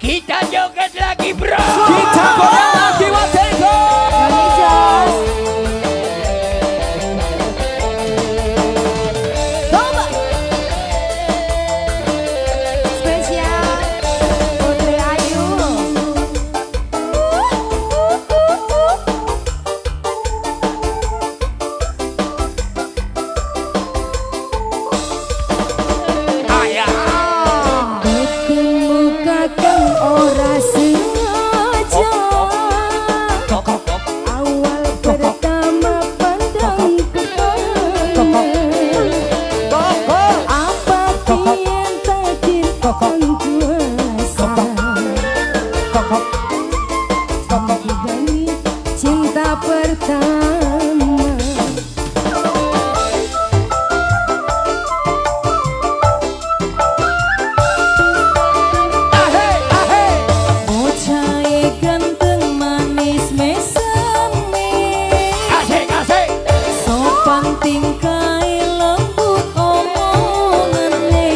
Kita joget lagi, bro. Kita goyang lagi, Watego. Coba. Spesial Putri Ayu. Ayah. Ketemu kakang ora sengaja. Awal pertama pandang kepangan. Apa kian takdir kang kuasa. Dibanding cinta pertama. Bocahe ganteng manis mesame. Asik, asik. Sopan tingkahe lembut omongane.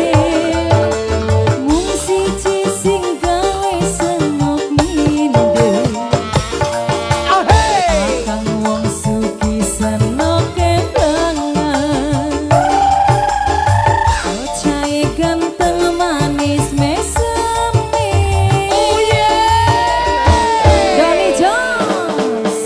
Mung siji sing gawe senok minder. Kakang wong sugih senok kemblangan. Bocahe ganteng manis mesame. Oh yeah. Donny Jones.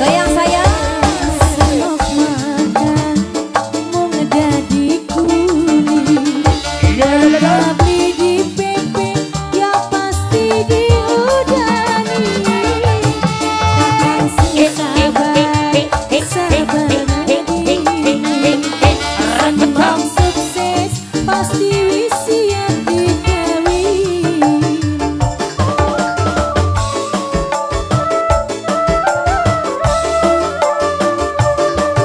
Goyang sayang. Senok makan mung dadi kuning. Beli di PP ya pasti diudani. Kakang sing sabar, sabar adine. Senok sukses pasti wis siap dikawin.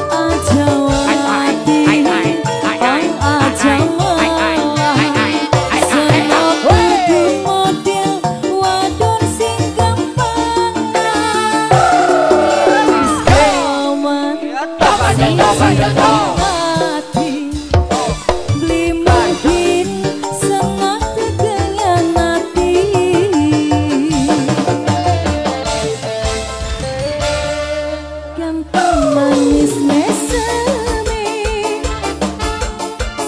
Aja wati, aja malah. Senok kudu model wadon sing gampang. Wis aman, mati. Beli mungkin senang tegengan mati. Gampang manis meseme.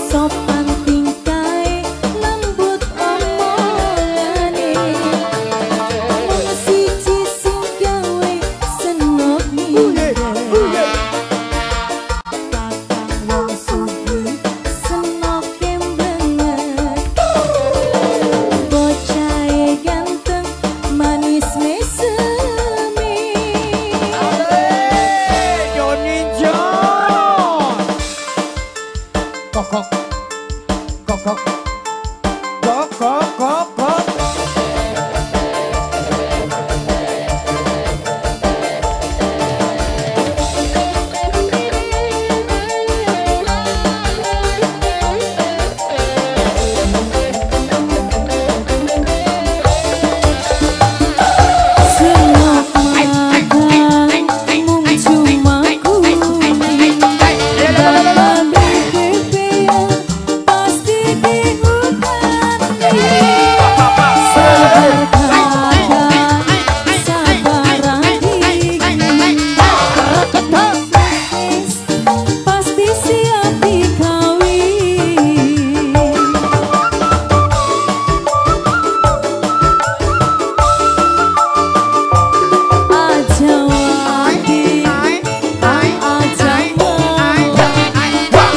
Sopan tingkahe lembut omongane. Mung siji sing gawe senok minder. Kakang wong sugih senok kemblangan. Bocahe ganteng manis meseme. Johnny John. Kokok. Kokok. Kokok, kokok. Senok makan mung cuma kuning. Bapak BPP pasti diutani. Sabar kakak, sabar adine. Sukses pasti siap dikawin. Aja wati, aja malah.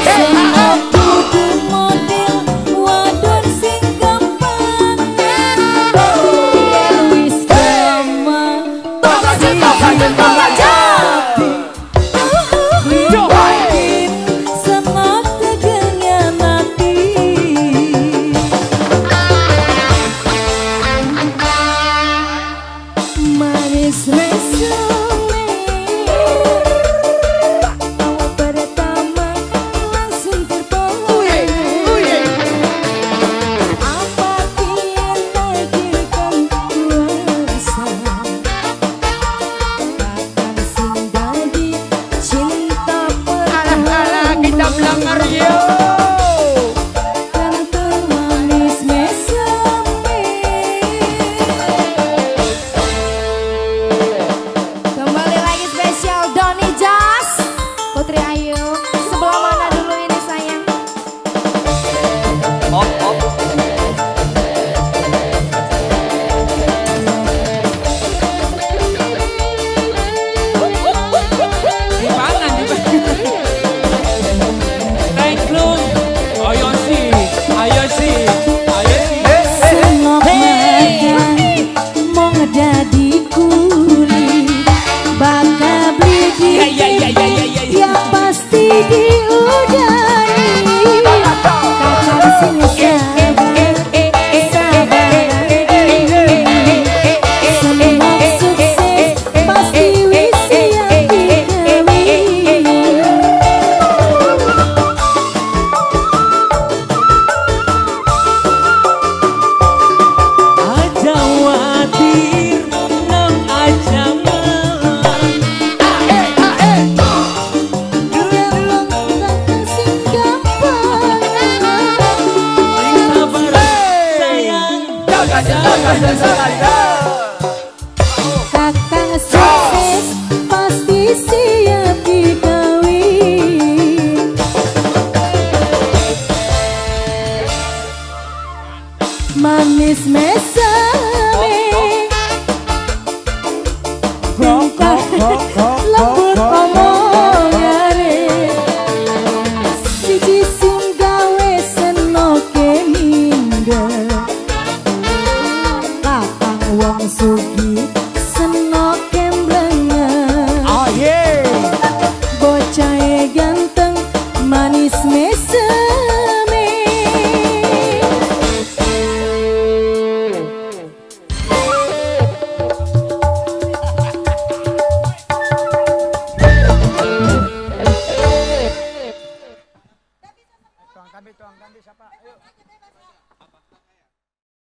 Senok kudu model wadon sing gampang. Yen wis gampang mati. Mungkin senok tegengan mati. Manis mesame. Lembut omongane siji sing gawe senoke minder. Kakang wong sugih senoke mblenger. Oh yeah. Bocahe ganteng manis meseme. Tuang kami siapa?